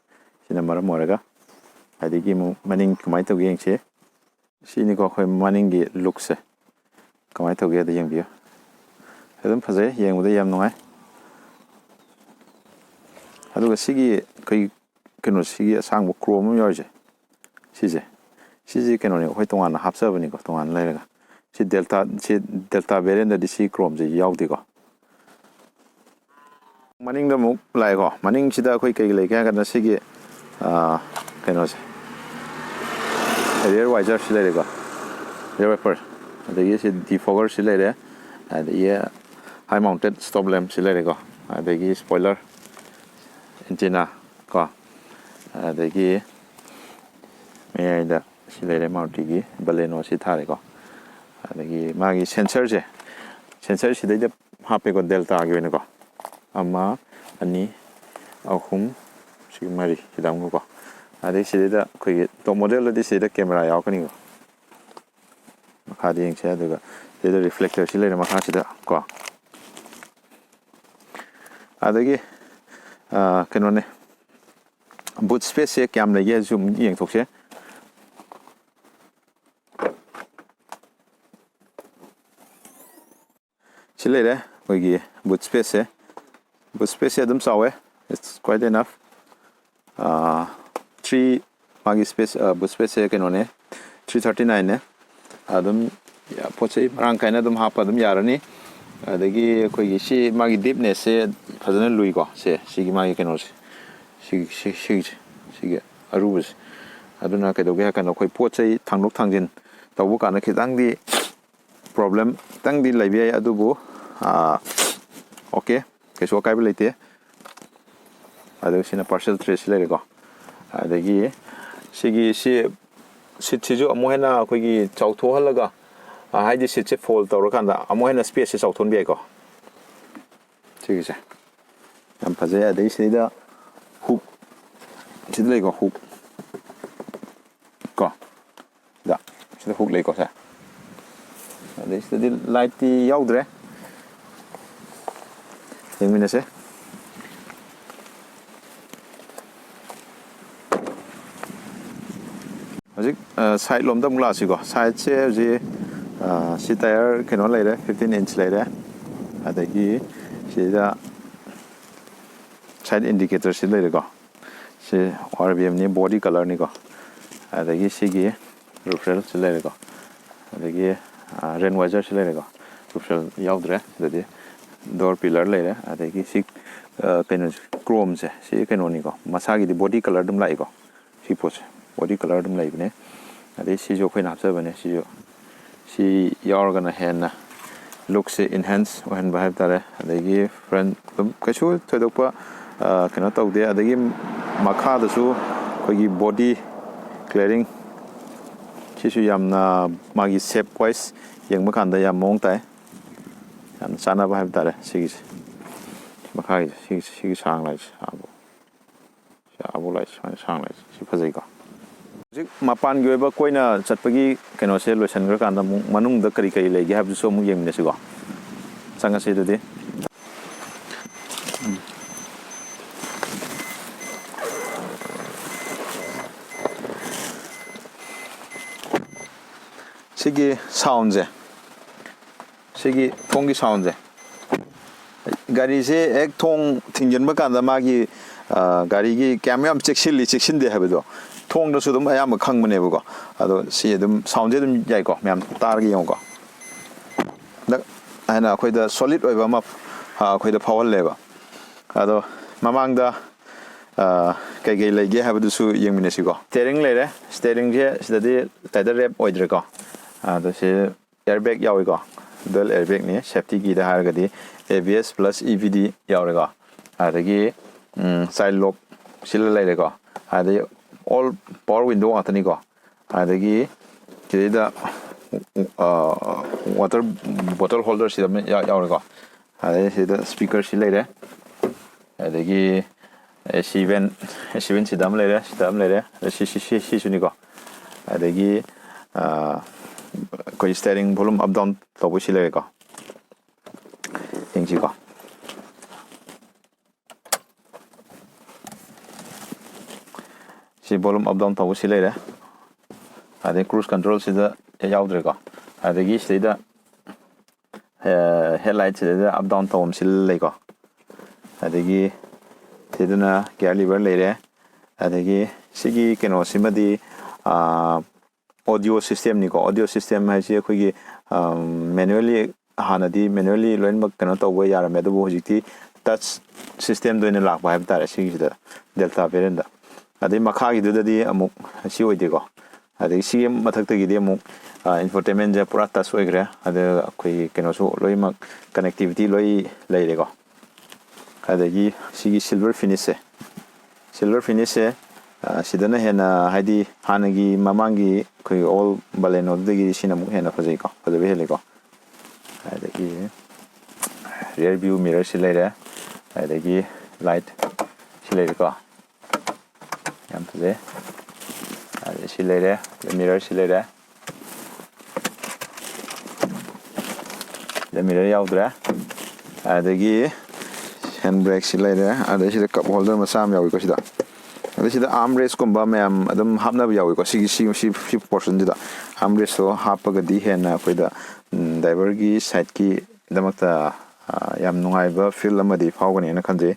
ꯁꯤꯅ ꯃꯔꯝ ꯑꯣꯏꯔꯒ ꯑꯗꯒꯤ ꯑꯃꯨꯛ ꯃꯅꯤꯡ ꯀꯃꯥꯏꯅ ꯇꯧꯒꯦ ꯌꯦꯡꯁꯤ꯫ ꯁꯤꯅꯤꯀꯣ ꯑꯩꯈꯣꯏ ꯃꯅꯤꯡꯒꯤ ꯂꯨꯛꯁꯦ꯫ ꯀꯃꯥꯏꯅ ꯇꯧꯒꯦ ꯑꯗ ꯌꯦꯡꯕꯤꯌꯨ꯫ ꯑꯗꯨꯝ ꯐꯖꯩ, ꯌꯦꯡꯕꯗ ꯌꯥꯝ ꯅꯨꯡꯉꯥꯏ꯫ ꯑꯗꯨꯒ ꯁꯤꯒꯤ ꯑꯩꯈꯣꯏ ꯀꯩꯅꯣ ꯁꯤꯒꯤ ꯑꯁꯥꯡꯕ ꯀ꯭ꯔꯣꯝ ꯑꯃ ꯌꯥꯎꯔꯤꯁꯦ, ꯁꯤꯁꯦ, ꯁꯤꯁꯦ ꯀꯩꯅꯣꯅꯦ, ꯑꯩꯈꯣꯏ ꯇꯣꯉꯥꯟꯅ ꯍꯥꯞꯆꯕꯅꯤꯀꯣ, ꯇꯣꯉꯥꯟꯅ ꯂꯩꯔꯒ꯫ ꯁꯤ ꯗꯦꯜꯇꯥ, ꯁꯤ ꯗꯦꯜꯇꯥ ꯚꯦꯔꯤꯌꯦꯟꯗꯗꯤ ꯁꯤ ꯀ꯭ꯔꯣꯝꯁꯦ ꯌꯥꯎꯗꯦꯀꯣ꯫ ꯃꯅꯤꯡꯗ ꯑꯃꯨꯛ ꯂꯥꯛꯑꯦꯀꯣ꯫ ꯃꯅꯤꯡꯁꯤꯗ ꯑꯩꯈꯣꯏ ꯀꯩ ꯂꯩꯒꯦ ꯍꯥꯏ ꯀꯥꯟꯗ ꯁꯤꯒꯤ, ꯑꯥ, ꯀꯩꯅꯣꯁꯦ, ꯔꯤꯌꯔ ꯋꯥꯏꯖꯔꯁꯤ ꯂꯩꯔꯦꯀꯣ, ꯔꯤꯌꯔ ꯋꯥꯏꯄꯔ, ꯑꯗꯒꯤ ꯁꯤ ꯗꯤꯐꯣꯒꯔꯁꯤ ꯂꯩꯔꯦ, ꯑꯗꯒꯤ ꯍꯥꯏ ꯃꯥꯎꯟꯇꯦꯠ ꯁ꯭ꯇꯣꯞ ꯂꯦꯝꯞꯁꯤ ꯂꯩꯔꯦꯀꯣ, ꯑꯗꯒꯤ ꯁ꯭ꯄꯣꯏꯂꯔ, ꯑꯦꯟꯇꯤꯅꯥ ꯀꯣ, ꯑꯗꯒꯤ ꯃꯌꯥꯏꯗ ꯁꯤ ꯂꯩꯔꯦ, ꯃꯥꯔꯨꯇꯤꯒꯤ ꯕꯂꯦꯅꯣ ꯁꯤ ꯊꯥꯔꯦꯀꯣ꯫ ꯑꯗꯒꯤ ꯃꯥꯒꯤ ꯁꯦꯟꯁꯔꯁꯦ, ꯁꯦꯟꯁꯔ ꯁꯤꯗꯩꯗ ꯍꯥꯞꯄꯦꯀꯣ, ꯗꯦꯜꯇꯥꯒꯤ ꯑꯣꯏꯅꯀꯣ꯫ ꯑꯃ, ꯑꯅꯤ, ꯑꯍꯨꯝ, ꯁꯤ ꯃꯔꯤ, ꯁꯤꯗ ꯑꯃꯒꯀꯣ꯫ ꯑꯗꯩ ꯁꯤꯗꯩꯗ ꯑꯩꯈꯣꯏꯒꯤ ꯇꯣꯞ ꯃꯣꯗꯦꯜꯗꯗꯤ ꯁꯤꯗꯩꯗ ꯀꯦꯃꯦꯔꯥ ꯌꯥꯎꯔꯛꯀꯅꯤꯀꯣ꯫ ꯃꯈꯥꯗ ꯌꯦꯡꯁꯦ꯫ ꯑꯗꯨꯒ ꯁꯤꯗꯩꯗ ꯔꯤꯐ꯭ꯂꯦꯛꯇꯔꯁꯤ ꯂꯩꯔꯦ ꯃꯈꯥꯁꯤꯗ ꯀꯣ꯫ ꯑꯗꯒꯤ, ꯑꯥ, ꯀꯩꯅꯣꯅꯦ, ꯕꯨꯠ ꯁ꯭ꯄꯦꯁꯁꯦ ꯀꯌꯥꯝ ꯂꯩꯒꯦ ꯍꯥꯏꯁꯨ ꯑꯃꯨꯛ ꯌꯦꯡꯊꯣꯛꯁꯦ꯫ ꯁꯤ ꯂꯩꯔꯦ ꯑꯩꯈꯣꯏꯒꯤ ꯕꯨꯠ ꯁ꯭ꯄꯦꯁꯁꯦ꯫ ꯕꯨꯠ ꯁ꯭ꯄꯦꯁꯁꯦ ꯑꯗꯨꯝ ꯆꯥꯎꯋꯦ, it's quite enough꯫ ꯊ꯭ꯔꯤ, ꯃꯥꯒꯤ ꯁ꯭ꯄꯦꯁ, ꯕꯨꯠ ꯁ꯭ꯄꯦꯁꯁꯦ ꯀꯩꯅꯣꯅꯦ, ꯊ꯭ꯔꯤ ꯊꯥꯔꯇꯤ ꯅꯥꯏꯟꯅꯦ꯫ ꯑꯗꯨꯝ ꯄꯣꯠ ꯆꯩ ꯃꯔꯥꯡ ꯀꯥꯏꯅ ꯑꯗꯨꯝ ꯍꯥꯞꯄ ꯑꯗꯨꯝ ꯌꯥꯔꯅꯤ꯫ ꯑꯗꯒꯤ ꯑꯩꯈꯣꯏꯒꯤ ꯁꯤ ꯃꯥꯒꯤ ꯗꯤꯞꯅꯦꯁꯁꯦ ꯐꯖꯅ ꯂꯨꯏꯀꯣ꯫ ꯁꯦ, ꯁꯤꯒꯤ ꯃꯥꯒꯤ ꯀꯩꯅꯣꯁꯦ, ꯁꯤꯒꯤ, ꯁꯤ-, ꯁꯤꯒꯤꯁꯦ, ꯁꯤꯒꯤ ꯑꯔꯨꯕꯁꯦ꯫ ꯑꯗꯨꯅ ꯀꯩꯗꯧꯒꯦ ꯍꯥꯏ ꯀꯥꯟꯗ ꯑꯩꯈꯣꯏ ꯄꯣꯠ ꯆꯩ ꯊꯥꯡꯗꯣꯛ ꯊꯥꯡꯖꯤꯟ ꯇꯧꯕ ꯀꯥꯟꯗ ꯈꯤꯇꯪꯗꯤ ꯄ꯭ꯔꯣꯕ꯭ꯂꯦꯝ ꯈꯤꯇꯪꯗꯤ ꯂꯩꯕ ꯌꯥꯏ, ꯑꯗꯨꯕꯨ, ꯑꯥ, ꯑꯣꯀꯦ, ꯀꯩꯁꯨ ꯑꯀꯥꯏꯕ ꯂꯩꯇꯦ꯫ ꯑꯗꯨꯒ ꯁꯤꯅ ꯄꯥꯔꯁꯦꯜ ꯇ꯭ꯔꯦꯁꯤ ꯂꯩꯔꯦꯀꯣ꯫ ꯑꯗꯒꯤ ꯁꯤꯒꯤ, ꯁꯤ ꯁꯤꯠꯁꯤꯁꯨ ꯑꯃꯨꯛ ꯍꯦꯟꯅ ꯑꯩꯈꯣꯏꯒꯤ ꯆꯥꯎꯊꯣꯛꯍꯜꯂꯒ, ꯑ, ꯍꯥꯏꯗꯤ ꯁꯤꯠꯁꯦ ꯐꯣꯜ ꯇꯧꯔꯀꯥꯟꯗ ꯑꯃꯨꯛ ꯍꯦꯟꯅ ꯁ꯭ꯄꯦꯁꯁꯦ ꯆꯥꯎꯊꯣꯛꯍꯟꯕ ꯌꯥꯏꯀꯣ꯫ ꯁꯤꯒꯤꯁꯦ ꯌꯥꯝ ꯐꯖꯩ꯫ ꯑꯗꯩ ꯁꯤꯗꯩꯗ ꯍꯨꯛ, ꯁꯤꯗ ꯂꯩꯀꯣ, ꯍꯨꯛ ꯀꯣ, ꯁꯤꯗ, ꯁꯤꯗ ꯍꯨꯛ ꯂꯩꯀꯣ, ꯁꯦ꯫ ꯑꯗꯩ ꯁꯤꯗꯗꯤ ꯂꯥꯏꯠꯇꯤ ꯌꯥꯎꯗ꯭ꯔꯦ꯫ ꯌꯦꯡꯃꯤꯟꯅꯁꯦ꯫ ꯍꯧꯖꯤꯛ, ꯑ, ꯁꯥꯏꯠ ꯂꯣꯝꯗ ꯑꯃꯨꯛ ꯂꯥꯛꯑꯁꯤꯀꯣ꯫ ꯁꯥꯏꯠꯁꯦ ꯍꯧꯖꯤꯛ, ꯑ, ꯁꯤ ꯇꯥꯌꯔ ꯀꯩꯅꯣ ꯂꯩꯔꯦ, ꯐꯤꯐꯇꯤꯟ ꯏꯟꯆ ꯂꯩꯔꯦ꯫ ꯑꯗꯒꯤ ꯁꯤꯗ ꯁꯥꯏꯠ ꯏꯟꯗꯤꯀꯦꯇꯔꯁꯤ ꯂꯩꯔꯦꯀꯣ꯫ ꯁꯤ ꯑꯥꯔ ꯕꯤ ꯑꯦꯝꯅꯤ, ꯕꯣꯗꯤ ꯀꯂꯔꯅꯤꯀꯣ꯫ ꯑꯗꯒꯤ ꯁꯤꯒꯤ roof rail ꯁꯤ ꯂꯩꯔꯦꯀꯣ, ꯑꯗꯒꯤ rain visor ꯁꯤ ꯂꯩꯔꯦꯀꯣ, roof rail ꯌꯥꯎꯗ꯭ꯔꯦ꯫ ꯑꯗꯨꯗꯤ door pillar ꯂꯩꯔꯦ꯫ ꯑꯗꯒꯤ ꯁꯤ ꯀꯩꯅꯣꯁꯦ, chrome ꯁꯦ, ꯁꯤ ꯀꯩꯅꯣꯅꯤꯀꯣ, ꯃꯁꯥꯒꯤꯗꯤ body colour ꯑꯗꯨꯝ ꯂꯥꯛꯏꯀꯣ꯫ ꯁꯤ ꯄꯣꯠꯁꯦ body colour ꯑꯗꯨꯝ ꯂꯩꯕꯅꯦ꯫ ꯑꯗꯩ ꯁꯤꯁꯨ ꯑꯩꯈꯣꯏꯅ ꯍꯥꯞꯆꯕꯅꯦ꯫ ꯁꯤꯁꯨ, ꯁꯤ ꯌꯥꯎꯔꯒꯅ ꯍꯦꯟꯅ look ꯁꯦ enhance ꯑꯣꯏꯍꯟꯕ ꯍꯥꯏꯕ ꯇꯥꯔꯦ꯫ ꯑꯗꯒꯤ front ꯑꯗꯨꯝ ꯀꯩꯁꯨ ꯊꯣꯏꯗꯣꯛꯄ ꯀꯩꯅꯣ ꯇꯧꯗꯦ꯫ ꯑꯗꯒꯤ ꯃꯈꯥꯗꯁꯨ ꯑꯩꯈꯣꯏꯒꯤ body clearing ꯁꯤꯁꯨ ꯌꯥꯝꯅ ꯃꯥꯒꯤ shape wise ꯌꯦꯡꯕ ꯀꯥꯟꯗ ꯌꯥꯝ ꯃꯑꯣꯡ ꯇꯥꯏ, ꯌꯥꯝꯅ ꯆꯥꯟꯅꯕ ꯍꯥꯏꯕ ꯇꯥꯔꯦ꯫ ꯁꯤꯒꯤꯁꯦ, ꯃꯈꯥꯒꯤꯁꯦ, ꯁꯤꯒꯤꯁꯦ, ꯁꯤꯒꯤ ꯁꯥꯡ ꯂꯥꯏꯁꯦ, ꯁꯤ ꯑꯕꯨ ꯂꯥꯏꯁꯦ ꯁꯨꯃꯥꯏꯅ ꯁꯥꯡ ꯂꯥꯏꯁꯦ, ꯁꯤ ꯐꯖꯩꯀꯣ꯫ ꯍꯧꯖꯤꯛ ꯃꯄꯥꯟꯒꯤ ꯑꯣꯏꯕ ꯀꯣꯏꯅ ꯆꯠꯄꯒꯤ ꯀꯩꯅꯣꯁꯦ ꯂꯣꯏꯁꯤꯟꯈ꯭ꯔꯀꯥꯟꯗ ꯑꯃꯨꯛ ꯃꯅꯨꯡꯗ ꯀꯔꯤ ꯀꯔꯤ ꯂꯩꯒꯦ ꯍꯥꯏꯕꯗꯨꯁꯨ ꯑꯃꯨꯛ ꯌꯦꯡꯃꯤꯟꯅꯁꯤꯀꯣ꯫ ꯆꯪꯉꯁꯤ ꯑꯗꯨꯗꯤ꯫ ꯁꯤꯒꯤ sound ꯁꯦ, ꯁꯤꯒꯤ ꯊꯣꯡꯒꯤ sound ꯁꯦ, ꯒꯥꯔꯤꯁꯦ ꯍꯦꯛ ꯊꯣꯡ ꯊꯤꯡꯖꯤꯟꯕ ꯀꯥꯟꯗ ꯃꯥꯒꯤ ꯒꯥꯔꯤꯒꯤ ꯀꯌꯥꯝ ꯌꯥꯝ ꯆꯦꯛꯁꯤꯜꯂꯤ ꯆꯦꯛꯁꯤꯟꯗꯦ ꯍꯥꯏꯕꯗꯣ ꯊꯣꯡꯗꯁꯨ ꯑꯗꯨꯝ ꯑꯌꯥꯝꯕ ꯈꯪꯕꯅꯦꯕꯀꯣ꯫ ꯑꯗꯣ ꯁꯤ ꯑꯗꯨꯝ sound ꯁꯦ ꯑꯗꯨꯝ ꯌꯥꯏꯀꯣ, ꯃꯌꯥꯝ ꯇꯥꯔꯒ ꯌꯦꯡꯉꯨꯀꯣ꯫ ꯍꯟꯗꯛ ꯍꯥꯏꯅ ꯑꯩꯈꯣꯏꯗ solid ꯑꯣꯏꯕ ꯑꯃ ꯑꯩꯈꯣꯏꯗ ꯐꯥꯎꯍꯜꯂꯦꯕ꯫ ꯑꯗꯣ ꯃꯃꯥꯡꯗ ꯀꯩꯀꯩ ꯂꯩꯒꯦ ꯍꯥꯏꯕꯗꯨꯁꯨ ꯌꯦꯡꯃꯤꯟꯅꯁꯤꯀꯣ꯫ Steering ꯂꯩꯔꯦ꯫ Steering ꯁꯦ ꯁꯤꯗꯗꯤ leather wrap ꯑꯣꯏꯗ꯭ꯔꯦꯀꯣ꯫ ꯑꯗꯣ ꯁꯤ airbag ꯌꯥꯎꯏꯀꯣ꯫ Dual airbag ꯅꯤ꯫ Safety ꯒꯤꯗ ꯍꯥꯏꯔꯒꯗꯤ ABS plus EBD ꯌꯥꯎꯔꯦꯀꯣ꯫ ꯑꯗꯒꯤ child lock ꯁꯤꯜꯂ ꯂꯩꯔꯦꯀꯣ꯫ ꯑꯗꯒꯤ all power window ꯉꯥꯛꯇꯅꯤꯀꯣ꯫ ꯑꯗꯒꯤ ꯁꯤꯗꯩꯗ water bottle holder ꯁꯤꯗ ꯑꯃ ꯌꯥꯎꯔꯦꯀꯣ꯫ ꯑꯗꯩ ꯁꯤꯗ speaker ꯁꯤ ꯂꯩꯔꯦ꯫ ꯑꯗꯒꯤ AC vent, AC vent ꯁꯤꯗ ꯑꯃ ꯂꯩꯔꯦ, ꯁꯤꯗ ꯑꯃ ꯂꯩꯔꯦ, ꯑꯗ ꯁꯤ, ꯁꯤ, ꯁꯤ, ꯁꯤꯁꯨꯅꯤꯀꯣ꯫ ꯑꯗꯒꯤ ꯑꯩꯈꯣꯏ steering volume up down ꯇꯧꯕꯁꯤ ꯂꯩꯔꯦꯀꯣ꯫ ꯌꯦꯡꯁꯤꯀꯣ꯫ ꯁꯤ volume up down ꯇꯧꯕ ꯁꯤ ꯂꯩꯔꯦ꯫ ꯑꯗꯩ cruise control ꯁꯤꯗ ꯌꯥꯎꯗ꯭ꯔꯦꯀꯣ꯫ ꯑꯗꯒꯤ ꯁꯤꯗꯩꯗ headlight ꯁꯤꯗꯩꯗ up down ꯇꯧꯐꯝ ꯁꯤ ꯂꯩꯀꯣ꯫ ꯑꯗꯒꯤ ꯁꯤꯗꯅ gear lever ꯂꯩꯔꯦ꯫ ꯑꯗꯒꯤ ꯁꯤꯒꯤ ꯀꯩꯅꯣꯁꯤꯃꯗꯤ ꯑꯣꯗꯤꯑꯣ ꯁꯤꯁꯇꯦꯝꯅꯤꯀꯣ꯫ ꯑꯣꯗꯤꯑꯣ ꯁꯤꯁꯇꯦꯝ ꯍꯥꯏꯁꯤ ꯑꯩꯈꯣꯏꯒꯤ ꯃꯦꯅꯨꯋꯦꯜꯂꯤ, ꯍꯥꯟꯅꯗꯤ ꯃꯦꯅꯨꯋꯦꯜꯂꯤ ꯂꯣꯏꯅꯃꯛ ꯀꯩꯅꯣ ꯇꯧꯕ ꯌꯥꯔꯝꯃꯦ, ꯑꯗꯨꯕꯨ ꯍꯧꯖꯤꯛꯇꯤ ꯇꯆ ꯁꯤꯁꯇꯦꯝꯗ ꯑꯣꯏꯅ ꯂꯥꯛꯄ ꯍꯥꯏꯕ ꯇꯥꯔꯦ ꯁꯤꯒꯤꯁꯤꯗ, ꯗꯦꯜꯇꯥ ꯚꯦꯔꯤꯌꯟꯗ꯫ ꯑꯗꯩ ꯃꯈꯥꯒꯤꯗꯨꯗꯗꯤ ꯑꯃꯨꯛ ꯑꯁꯤ ꯑꯣꯏꯗꯦꯀꯣ꯫ ꯑꯗꯒꯤ ꯁꯤꯒꯤ ꯃꯊꯛꯇꯒꯤꯗꯤ ꯑꯃꯨꯛ ꯏꯟꯐꯣꯇꯦꯟꯃꯦꯟꯁꯦ ꯄꯨꯔꯥ ꯇꯆ ꯑꯣꯏꯈ꯭ꯔꯦ꯫ ꯑꯗ ꯑꯩꯈꯣꯏ ꯀꯩꯅꯣꯁꯨ ꯂꯣꯏꯅꯃꯛ, ꯀꯅꯦꯛꯇꯤꯚꯤꯇꯤ ꯂꯣꯏ ꯂꯩꯔꯦꯀꯣ꯫ ꯑꯗꯒꯤ ꯁꯤꯒꯤ ꯁꯤꯜꯚꯔ ꯐꯤꯅꯤꯁꯁꯦ, ꯁꯤꯜꯚꯔ ꯐꯤꯅꯤꯁꯁꯦ ꯁꯤꯗꯅ ꯍꯦꯟꯅ, ꯍꯥꯏꯗꯤ ꯍꯥꯟꯅꯒꯤ ꯃꯃꯥꯡꯒꯤ ꯑꯩꯈꯣꯏꯒꯤ ꯑꯣꯜ ꯕꯂꯦꯅꯣꯗꯨꯗꯒꯤ ꯁꯤꯅ ꯑꯃꯨꯛ ꯍꯦꯟꯅ ꯐꯖꯩꯀꯣ, ꯐꯖꯕ ꯍꯦꯜꯂꯤꯀꯣ꯫ ꯑꯗꯒꯤ ꯔꯤꯌꯔ ꯚ꯭ꯌꯨ ꯃꯤꯔꯔꯁꯤ ꯂꯩꯔꯦ, ꯑꯗꯒꯤ ꯂꯥꯏꯠ ꯁꯤ ꯂꯩꯔꯦꯀꯣ, ꯌꯥꯝ ꯐꯖꯩ꯫ ꯑꯗꯩ ꯁꯤ ꯂꯩꯔꯦ, ꯃꯤꯔꯔꯁꯤ ꯂꯩꯔꯦ, ꯃꯤꯔꯔ ꯌꯥꯎꯗ꯭ꯔꯦ꯫ ꯑꯗꯒꯤ ꯍꯦꯟ ꯕ꯭ꯔꯦꯛꯁꯤ ꯂꯩꯔꯦ, ꯑꯗꯩ ꯁꯤꯗ ꯀꯞ ꯍꯣꯜꯗꯔ ꯃꯆꯥ ꯑꯃ ꯌꯥꯎꯏꯀꯣ ꯁꯤꯗ꯫ ꯑꯗꯩ ꯁꯤꯗ ꯑꯥꯔꯝ ꯔꯦꯁꯀꯨꯝꯕ ꯃꯌꯥꯝ ꯑꯗꯨꯝ ꯍꯥꯞꯅꯕ ꯌꯥꯎꯏꯀꯣ ꯁꯤꯒꯤ, ꯁꯤ, ꯁꯤ, ꯁꯤ ꯄꯣꯔꯁꯟꯁꯤꯗ ꯑꯥꯔꯝ ꯔꯦꯁꯇꯣ ꯍꯥꯞꯄꯒꯗꯤ ꯍꯦꯟꯅ ꯑꯩꯈꯣꯏꯗ ꯗ꯭ꯔꯥꯏꯚꯔꯒꯤ ꯁꯥꯏꯠꯀꯤꯗꯃꯛꯇ ꯌꯥꯝ ꯅꯨꯡꯉꯥꯏꯕ ꯐꯤꯜ ꯑꯃꯗꯤ ꯐꯥꯎꯒꯅꯤꯅ ꯈꯟꯖꯩ꯫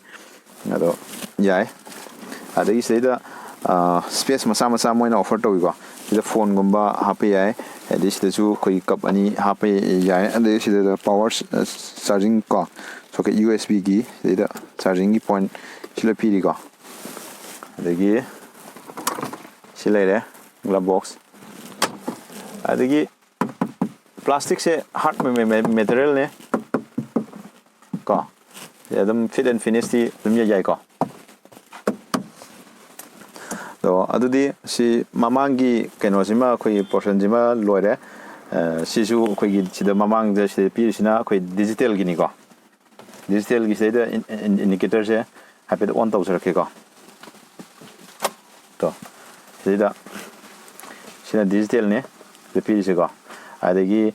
ꯑꯗꯣ ꯌꯥꯏ꯫ ꯑꯗꯒꯤ ꯁꯤꯗꯩꯗ ꯁ꯭ꯄꯦꯁ ꯃꯆꯥ ꯃꯆꯥ ꯃꯣꯏꯅ ꯑꯣꯐꯔ ꯇꯧꯏꯀꯣ꯫ ꯁꯤꯗ ꯐꯣꯟꯒꯨꯝꯕ ꯍꯥꯞꯄ ꯌꯥꯏ, ꯑꯗꯩ ꯁꯤꯗꯁꯨ ꯑꯩꯈꯣꯏꯒꯤ ꯀꯞ ꯑꯅꯤ ꯍꯥꯞꯄ ꯌꯥꯏ꯫ ꯑꯗꯩ ꯁꯤꯗ ꯄꯋꯥꯔ ꯆꯥꯔꯖꯤꯡ ꯀꯣ, ꯁꯣꯀꯦꯠ ꯌꯨ ꯑꯦꯁ ꯕꯤꯒꯤ ꯁꯤꯗꯩꯗ ꯆꯥꯔꯖꯤꯡꯒꯤ ꯄꯣꯏꯟꯠ ꯁꯤ ꯂꯣꯏ ꯄꯤꯔꯤꯀꯣ꯫ ꯑꯗꯒꯤ ꯁꯤ ꯂꯩꯔꯦ, ꯒ꯭ꯂꯞ ꯕꯣꯛꯁ꯫ ꯑꯗꯒꯤ ꯄ꯭ꯂꯥꯁꯇꯤꯛꯁꯦ ꯍꯥꯔꯠ ꯃꯦꯇꯔꯤꯌꯦꯜꯅꯦ ꯀꯣ꯫ ꯁꯤ ꯑꯗꯨꯝ ꯐꯤꯠ ꯑꯦꯟ ꯐꯤꯅꯤꯁꯇꯤ ꯑꯗꯨꯝ ꯌꯥꯏꯀꯣ꯫ ꯑꯗꯣ ꯑꯗꯨꯗꯤ ꯁꯤ ꯃꯃꯥꯡꯒꯤ ꯀꯩꯅꯣꯁꯤꯃ, ꯑꯩꯈꯣꯏꯒꯤ ꯄꯣꯔꯁꯟꯁꯤꯃ ꯂꯣꯏꯔꯦ꯫ ꯁꯤꯁꯨ ꯑꯩꯈꯣꯏꯒꯤ ꯁꯤꯗ ꯃꯃꯥꯡꯗ ꯁꯤꯗ ꯄꯤꯔꯤꯁꯤꯅ ꯑꯩꯈꯣꯏ ꯗꯤꯖꯤꯇꯦꯜꯒꯤꯅꯤꯀꯣ꯫ ꯗꯤꯖꯤꯇꯦꯜꯒꯤ ꯁꯤꯗꯩꯗ ꯏꯟꯗꯤꯀꯦꯇꯔꯁꯦ ꯍꯥꯏꯐꯦꯠ ꯑꯣꯟ ꯇꯧꯖꯔꯛꯀꯦꯀꯣ꯫ ꯇꯣ, ꯁꯤꯗ ꯁꯤꯅ ꯗꯤꯖꯤꯇꯦꯜꯅꯤ, ꯁꯤꯗ ꯄꯤꯔꯤꯁꯦꯀꯣ꯫ ꯑꯗꯒꯤ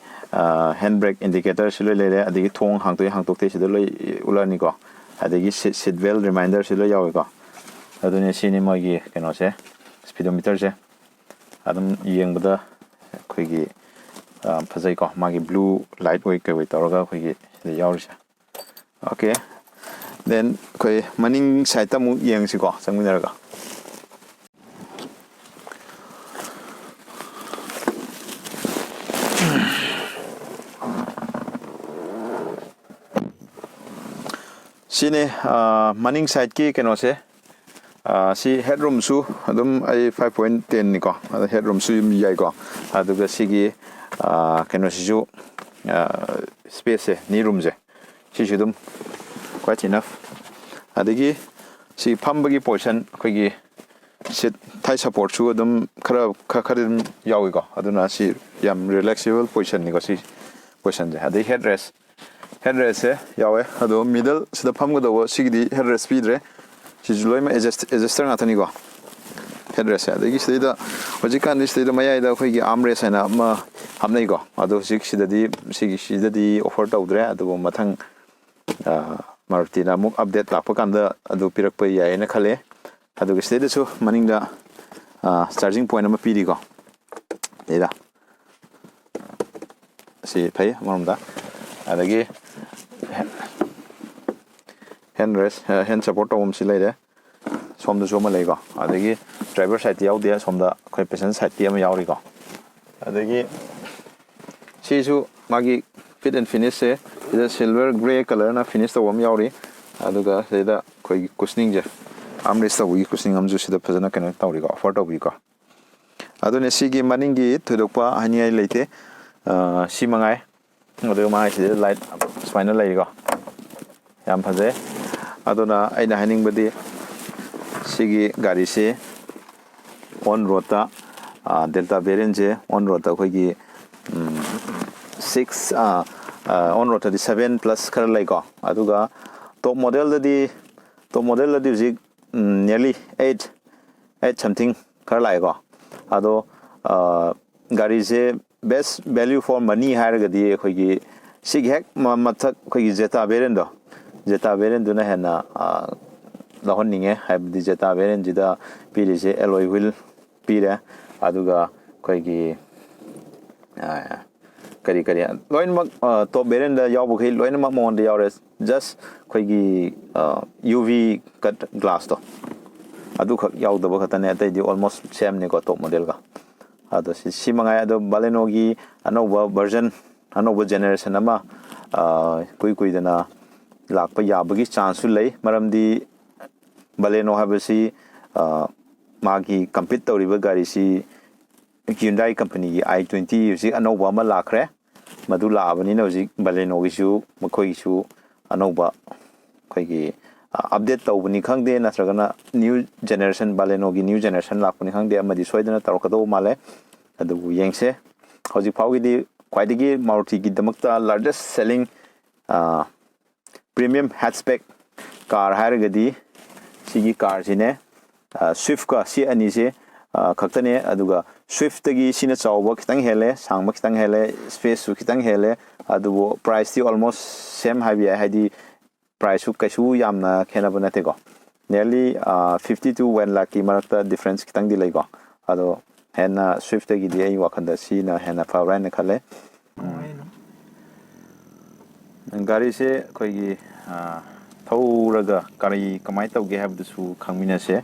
ꯍꯦꯟ ꯕ꯭ꯔꯦꯛ ꯏꯟꯗꯤꯀꯦꯇꯔꯁꯤ ꯂꯣꯏ ꯂꯩꯔꯦ, ꯑꯗꯒꯤ ꯊꯣꯡ ꯍꯥꯡꯇꯣꯛꯏ ꯍꯥꯡꯇꯣꯛꯇꯦ ꯁꯤꯗ ꯂꯣꯏ ꯎꯠꯂꯛꯑꯅꯤꯀꯣ꯫ ꯑꯗꯒꯤ ꯁꯤꯠ ꯕꯦꯜ ꯔꯤꯃꯥꯏꯟꯗꯔꯁꯤ ꯂꯣꯏ ꯌꯥꯎꯋꯦꯀꯣ꯫ ꯑꯗꯨꯅꯦ ꯁꯤꯅꯤ ꯃꯣꯏꯒꯤ ꯀꯩꯅꯣꯁꯦ, ꯁ꯭ꯄꯤꯗꯣꯃꯤꯇꯔꯁꯦ꯫ ꯑꯗꯨꯝ ꯌꯦꯡꯕꯗ ꯑꯩꯈꯣꯏꯒꯤ ꯐꯖꯩꯀꯣ, ꯃꯥꯒꯤ ꯕ꯭ꯂꯨ ꯂꯥꯏꯠ ꯑꯣꯏ ꯀꯩ ꯑꯣꯏ ꯇꯧꯔꯒ ꯑꯩꯈꯣꯏꯒꯤ ꯁꯤꯗ ꯌꯥꯎꯔꯤꯁꯦ꯫ ꯑꯣꯀꯦ, ꯗꯦꯟ ꯑꯩꯈꯣꯏ ꯃꯅꯤꯡ ꯁꯥꯏꯠꯇ ꯑꯃꯨꯛ ꯌꯦꯡꯁꯤꯀꯣ, ꯆꯪꯃꯤꯟꯅꯔꯒ꯫ ꯁꯤꯅꯤ, ꯑ, ꯃꯅꯤꯡ ꯁꯥꯏꯠꯀꯤ ꯀꯩꯅꯣꯁꯦ꯫ ꯑ, ꯁꯤ ꯍꯦꯠ ꯔꯨꯝꯁꯨ ꯑꯗꯨꯝ ꯑꯩ five point ten ꯅꯤꯀꯣ, ꯑꯗ ꯍꯦꯠ ꯔꯨꯝꯁꯨ ꯑꯗꯨꯝ ꯌꯥꯏꯀꯣ꯫ ꯑꯗꯨꯒ ꯁꯤꯒꯤ, ꯑ, ꯀꯩꯅꯣꯁꯤꯁꯨ, ꯑ, ꯁ꯭ꯄꯦꯁꯁꯦ, ꯅꯤ ꯔꯨꯝꯁꯦ, ꯁꯤꯁꯨ ꯑꯗꯨꯝ quite enough꯫ ꯑꯗꯒꯤ ꯁꯤ ꯐꯝꯕꯒꯤ ꯄꯣꯖꯤꯁꯟ, ꯑꯩꯈꯣꯏꯒꯤ ꯁꯤꯠ ꯊꯥꯏ ꯁꯄꯣꯔꯠꯁꯨ ꯑꯗꯨꯝ ꯈꯔ, ꯈꯔ, ꯈꯔꯗꯤ ꯑꯗꯨꯝ ꯌꯥꯎꯏꯀꯣ꯫ ꯑꯗꯨꯅ ꯁꯤ ꯌꯥꯝ ꯔꯤꯂꯦꯛꯁꯤꯕꯜ ꯄꯣꯖꯤꯁꯟꯅꯤꯀꯣ, ꯁꯤ ꯄꯣꯖꯤꯁꯟꯁꯦ꯫ ꯑꯗꯩ ꯍꯦꯠ ꯔꯦꯁ, ꯍꯦꯠ ꯔꯦꯁꯁꯦ ꯌꯥꯎꯋꯦ꯫ ꯑꯗꯣ ꯃꯤꯗꯜ ꯁꯤꯗ ꯐꯝꯒꯗꯧꯕ ꯁꯤꯒꯤꯗꯤ ꯍꯦꯠ ꯔꯦꯁ ꯄꯤꯗ꯭ꯔꯦ꯫ ꯁꯤꯁꯨ ꯂꯣꯏꯅꯃꯛ ꯑꯦꯖꯁ-, ꯑꯦꯖꯁꯇꯔ ꯉꯥꯛꯇꯅꯤꯀꯣ, ꯍꯦꯠ ꯔꯦꯁꯁꯦ꯫ ꯑꯗꯒꯤ ꯁꯤꯗꯩꯗ ꯍꯧꯖꯤꯛꯀꯥꯟꯗꯤ ꯁꯤꯗꯩꯗ ꯃꯌꯥꯏꯗ ꯑꯩꯈꯣꯏꯒꯤ ꯑꯥꯔꯝ ꯔꯦꯁ ꯍꯥꯏꯅ ꯑꯃ ꯍꯥꯞꯅꯩꯀꯣ꯫ ꯑꯗꯣ ꯍꯧꯖꯤꯛ ꯁꯤꯗꯗꯤ, ꯁꯤꯒꯤ ꯁꯤꯗꯗꯤ ꯑꯣꯐꯔ ꯇꯧꯗ꯭ꯔꯦ, ꯑꯗꯨꯕꯨ ꯃꯊꯪ, ꯑ, ꯃꯥꯔꯨꯇꯤꯅ ꯑꯃꯨꯛ ꯑꯞꯗꯦꯠ ꯂꯥꯛꯄ ꯀꯥꯟꯗ ꯑꯗꯨ ꯄꯤꯔꯛꯄ ꯌꯥꯏꯌꯦꯅ ꯈꯜꯂꯦ꯫ ꯑꯗꯨꯒ ꯁꯤꯗꯩꯗꯁꯨ ꯃꯅꯤꯡꯗ, ꯑ, ꯆꯥꯔꯖꯤꯡ ꯄꯣꯏꯟ ꯑꯃ ꯄꯤꯔꯤꯀꯣ꯫ ꯁꯤꯗ ꯁꯤ ꯐꯩ ꯑꯃꯔꯣꯝꯗ꯫ ꯑꯗꯒꯤ ꯍꯦꯟ ꯔꯦꯁ, ꯍꯦꯟ ꯁꯄꯣꯔꯠ ꯇꯧꯐꯝ ꯁꯤ ꯂꯩꯔꯦ꯫ ꯁꯣꯝꯗꯁꯨ ꯑꯃ ꯂꯩꯀꯣ꯫ ꯑꯗꯒꯤ ꯗ꯭ꯔꯥꯏꯚꯔ ꯁꯥꯏꯠꯇꯤ ꯌꯥꯎꯗꯦ, ꯁꯣꯝꯗ ꯑꯩꯈꯣꯏ ꯄꯦꯁꯦꯟꯖꯔ ꯁꯥꯏꯠꯇꯤ ꯑꯃ ꯌꯥꯎꯔꯤꯀꯣ꯫ ꯑꯗꯒꯤ ꯁꯤꯁꯨ ꯃꯥꯒꯤ ꯐꯤꯠ ꯑꯦꯟ ꯐꯤꯅꯤꯁꯁꯦ, ꯁꯤꯗ ꯁꯤꯜꯚꯔ ꯒ꯭ꯔꯦ ꯀꯂꯔꯅ ꯐꯤꯅꯤꯁ ꯇꯧꯕ ꯑꯃ ꯌꯥꯎꯔꯤ꯫ ꯑꯗꯨꯒ ꯁꯤꯗ ꯑꯩꯈꯣꯏꯒꯤ ꯀꯨꯁꯅꯤꯡꯁꯦ, ꯑꯥꯔꯝ ꯔꯦꯁ ꯇꯧꯕꯒꯤ ꯀꯨꯁꯅꯤꯡ ꯑꯃꯁꯨ ꯁꯤꯗ ꯐꯖꯅ ꯀꯩꯅꯣ ꯇꯧꯔꯤꯀꯣ, ꯑꯣꯐꯔ ꯇꯧꯕꯤꯀꯣ꯫ ꯑꯗꯨꯅ ꯁꯤꯒꯤ ꯃꯅꯤꯡꯒꯤ ꯊꯣꯏꯗꯣꯛꯄ ꯍꯥꯏꯅꯤꯡꯉꯥꯏ ꯂꯩꯇꯦ꯫ ꯑ, ꯁꯤ ꯃꯉꯥꯏ꯫ ꯑꯗꯨꯒ ꯃꯥꯒꯤꯁꯤꯗ ꯂꯥꯏꯠ ꯁꯨꯃꯥꯏꯅ ꯂꯩꯔꯤꯀꯣ, ꯌꯥꯝ ꯐꯖꯩ꯫ ꯑꯗꯨꯅ ꯑꯩꯅ ꯍꯥꯏꯅꯤꯡꯕꯗꯤ ꯁꯤꯒꯤ ꯒꯥꯔꯤꯁꯤ ꯑꯣꯟ ꯔꯣꯗꯇ, ꯑ, ꯗꯦꯜꯇꯥ ꯚꯦꯔꯤꯌꯟꯁꯦ ꯑꯣꯟ ꯔꯣꯗꯇ ꯑꯩꯈꯣꯏꯒꯤ, ꯎꯝ, six, ꯑ, ꯑ, ꯑꯣꯟ ꯔꯣꯗꯇꯗꯤ seven plus ꯈꯔ ꯂꯩꯀꯣ꯫ ꯑꯗꯨꯒ ꯇꯣꯞ ꯃꯣꯗꯦꯜꯗꯗꯤ, ꯇꯣꯞ ꯃꯣꯗꯦꯜꯗꯗꯤ ꯍꯧꯖꯤꯛ, ꯎꯝ, nearly eight, eight something ꯈꯔ ꯂꯥꯛꯑꯦꯀꯣ꯫ ꯑꯗꯣ, ꯑ, ꯒꯥꯔꯤꯁꯦ best value for money ꯍꯥꯏꯔꯒꯗꯤ ꯑꯩꯈꯣꯏꯒꯤ ꯁꯤꯒꯤ ꯍꯦꯛ ꯃ-, ꯃꯊꯛ ꯑꯩꯈꯣꯏꯒꯤ ꯖꯦꯇꯥ ꯚꯦꯔꯤꯌꯟꯗꯣ, ꯖꯦꯇꯥ ꯚꯦꯔꯤꯌꯟꯗꯨꯅ ꯍꯦꯟꯅ, ꯑ, ꯂꯧꯍꯟꯅꯤꯡꯉꯦ꯫ ꯍꯥꯏꯕꯗꯤ ꯖꯦꯇꯥ ꯚꯦꯔꯤꯌꯟꯁꯤꯗ ꯄꯤꯔꯤꯁꯦ alloy wheel ꯄꯤꯔꯦ, ꯑꯗꯨꯒ ꯑꯩꯈꯣꯏꯒꯤ, ꯑ, ꯀꯔꯤ ꯀꯔꯤ ꯂꯣꯏꯅꯃꯛ, ꯑ, ꯇꯣꯞ ꯚꯦꯔꯤꯌꯟꯗ ꯌꯥꯎꯕꯈꯩ ꯂꯣꯏꯅꯃꯛ ꯃꯉꯣꯟꯗ ꯌꯥꯎꯔꯦ꯫ Just ꯑꯩꯈꯣꯏꯒꯤ, ꯑ, UV cut glassꯇꯣ ꯑꯗꯨꯈꯛ ꯌꯥꯎꯗꯕ ꯈꯛꯇꯅꯦ, ꯑꯇꯩꯗꯤ almost sameꯅꯤꯀꯣ ꯇꯣꯞ ꯃꯣꯗꯦꯜꯒ꯫ ꯑꯗꯣ ꯁꯤ, ꯁꯤ ꯃꯉꯥꯏ꯫ ꯑꯗꯣ ꯕꯥꯂꯦꯅꯣꯒꯤ ꯑꯅꯧꯕ version, ꯑꯅꯧꯕ generation ꯑꯃ, ꯑ, ꯏꯀꯨꯏ ꯀꯨꯏꯗꯅ ꯂꯥꯛꯄ ꯌꯥꯕꯒꯤ ꯆꯥꯟꯁꯁꯨ ꯂꯩ꯫ ꯃꯔꯝꯗꯤ ꯕꯂꯦꯅꯣ ꯍꯥꯏꯕꯁꯤ, ꯑ, ꯃꯥꯒꯤ ꯀꯝꯄꯤꯠ ꯇꯧꯔꯤꯕ ꯒꯥꯔꯤꯁꯤ Hyundai ꯀꯝꯄꯅꯤꯒꯤ ꯑꯥꯏ ꯇ꯭ꯋꯦꯟꯇꯤ ꯍꯧꯖꯤꯛ ꯑꯅꯧꯕ ꯑꯃ ꯂꯥꯛꯈ꯭ꯔꯦ꯫ ꯃꯗꯨ ꯂꯥꯛꯑꯕꯅꯤꯅ ꯍꯧꯖꯤꯛ ꯕꯂꯦꯅꯣꯒꯤꯁꯨ ꯃꯈꯣꯏꯒꯤꯁꯨ ꯑꯅꯧꯕ ꯑꯩꯈꯣꯏꯒꯤ, ꯑ, ꯑꯞꯗꯦꯠ ꯇꯧꯕꯅꯤ ꯈꯪꯗꯦ, ꯅꯠꯇ꯭ꯔꯒꯅ ꯅ꯭ꯌꯨ ꯖꯦꯅꯦꯔꯦꯁꯟ, ꯕꯂꯦꯅꯣꯒꯤ ꯅ꯭ꯌꯨ ꯖꯦꯅꯦꯔꯦꯁꯟ ꯂꯥꯛꯄꯅꯤ ꯈꯪꯗꯦ, ꯑꯃꯗꯤ ꯁꯣꯏꯗꯅ ꯇꯧꯔꯛꯀꯗꯧꯕ ꯃꯥꯜꯂꯦ꯫ ꯑꯗꯨꯕꯨ ꯌꯦꯡꯁꯦ꯫ ꯍꯧꯖꯤꯛ ꯐꯥꯎꯒꯤꯗꯤ ꯈ꯭ꯋꯥꯏꯗꯒꯤ ꯃꯥꯔꯨꯇꯤꯒꯤꯗꯃꯛꯇ ꯂꯥꯔꯖꯦꯁ ꯁꯦꯂꯤꯡ, ꯑ, ꯄ꯭ꯔꯤꯃꯤꯌꯝ ꯍꯦꯠꯆꯕꯦꯛ ꯀꯥꯔ ꯍꯥꯏꯔꯒꯗꯤ ꯁꯤꯒꯤ ꯀꯥꯔꯁꯤꯅꯦ꯫ ꯑ, ꯁ꯭ꯋꯤꯐꯀ ꯁꯤ ꯑꯅꯤꯁꯦ, ꯑ, ꯈꯛꯇꯅꯦ꯫ ꯑꯗꯨꯒ ꯁ꯭ꯋꯤꯐꯇꯒꯤ ꯁꯤꯅ ꯆꯥꯎꯕ ꯈꯤꯇꯪ ꯍꯦꯜꯂꯦ, ꯁꯥꯡꯕ ꯈꯤꯇꯪ ꯍꯦꯜꯂꯦ, ꯁ꯭ꯄꯦꯁꯁꯨ ꯈꯤꯇꯪ ꯍꯦꯜꯂꯦ꯫ ꯑꯗꯨꯕꯨ ꯄ꯭ꯔꯥꯏꯁꯇꯤ ꯑꯣꯜꯃꯣꯁ ꯁꯦꯝ ꯍꯥꯏꯕ ꯌꯥꯏ, ꯍꯥꯏꯗꯤ ꯄ꯭ꯔꯥꯏꯁꯁꯨ ꯀꯩꯁꯨ ꯌꯥꯝꯅ ꯈꯦꯠꯅꯕ ꯅꯠꯇꯦꯀꯣ꯫ ꯅꯤꯌꯔꯂꯤ ꯐꯤꯐꯇꯤ ꯇꯨ ꯋꯥꯟ ꯂꯥꯛꯀꯤ ꯃꯔꯛꯇ ꯗꯤꯐ꯭ꯔꯦꯟꯁ ꯈꯤꯇꯪꯗꯤ ꯂꯩꯀꯣ꯫ ꯑꯗꯣ ꯍꯦꯟꯅ ꯁ꯭ꯋꯤꯐꯇꯒꯤꯗꯤ ꯑꯩ ꯋꯥꯈꯜꯗ ꯁꯤꯅ ꯍꯦꯟꯅ ꯐꯕ꯭ꯔꯥ ꯍꯥꯏꯅ ꯈꯜꯂꯦ꯫ ꯒꯥꯔꯤꯁꯦ ꯑꯩꯈꯣꯏꯒꯤ, ꯑ, ꯊꯧꯔꯒ ꯀꯔꯤ ꯀꯃꯥꯏꯅ ꯇꯧꯒꯦ ꯍꯥꯏꯕꯗꯨꯁꯨ ꯈꯪꯃꯤꯟꯅꯁꯦ꯫